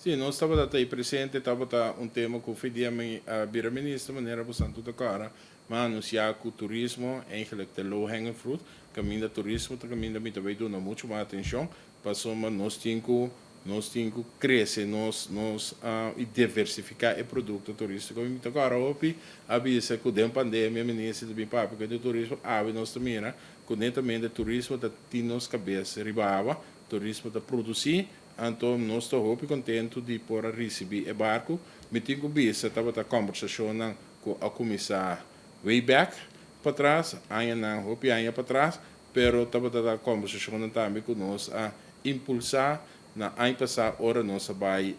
Si, nos tabata ei presente, tabata un tema ku for di dia mi a bira minister, manera boso tur kara, m'a anunsiá ku turismo, eigenlijk de low hanging fruit, kaminda turismo, kaminda mi tambe duna muchu mas atenshon, pasobra nos tin ku krese nos i diversifiká e produkto turístiko. Mi ta kòrda hopi a bisa ku den pandemia minister tambe papia ku e turismo, awe nos ta mira ku netamente turismo ta tin nos kabes riba awa, turismo ta produsí, anto nos ta hopi kontentu di por risibí e barku. Mi tin ku bisa tabata kombersashon ku a kuminsá way back patras, añanan, hopi aña patras, pero tabata kombersashon tambe ku nos a impulsá na aña pasá ora nos a bai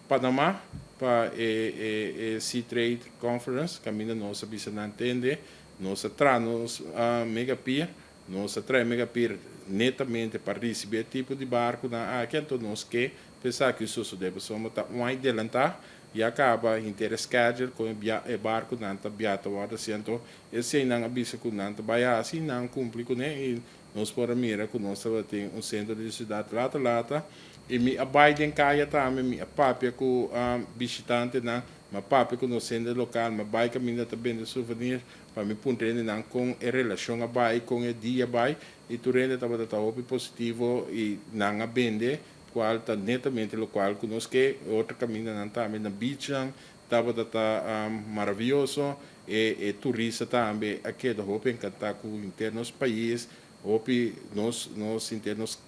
Panamá pa e Sea Trade Conference, kaminda nos a bisa nan tende, nos a traha nos mega pier, nos a traha mega pier netamente pa risibí tipo di barkunan aki, anto nos ke pensa ku sosodé, pasobra ta un aña adelantá, ya kaba henter schedule ku e barkunan ta biaha wòrdu anto eseinan a bisa ku nan ta bai hasi, nan a kumpli kuné i nos por mira ku nos tabatin un sentro di siudat lata lata i mi a bai den kaya tambe, mi a papia ku bishitantenan, m'a papia ku nos hende lokal, m'a bai kaminda ta bende souvenir pa mi puntra nan kon e relashon a bai, kon e dia bai, i tur hende tabata hopi positivo i nan a bende, kual ta netamente lokual ku nos ke. Otro kamindanan tambe na beach nan tabata maravioso e turista tambe a keda hopi enkantá ku henter nos pais, hopi nos henter nos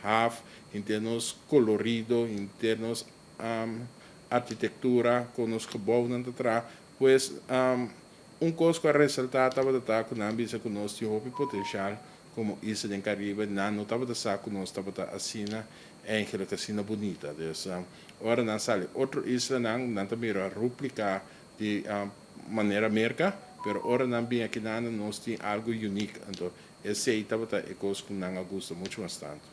haf, henter nos kolorido, henter nos arkitektura ku nos gebouwnan ta traha. Pues un kos ku a resaltá tabata ku nan bisa ku nos tin hopi potensial komo isla den Karibe, nan no tabata sa ku nos tabata asina eigenlijk asina bunita. Dus ora nan sali otro islanan, nan ta mira réplika di manera Merka, pero ora nan bin aki nan nos tin algu unique. Anto esei tabata e kos ku nan a gusta muchu mas tantu.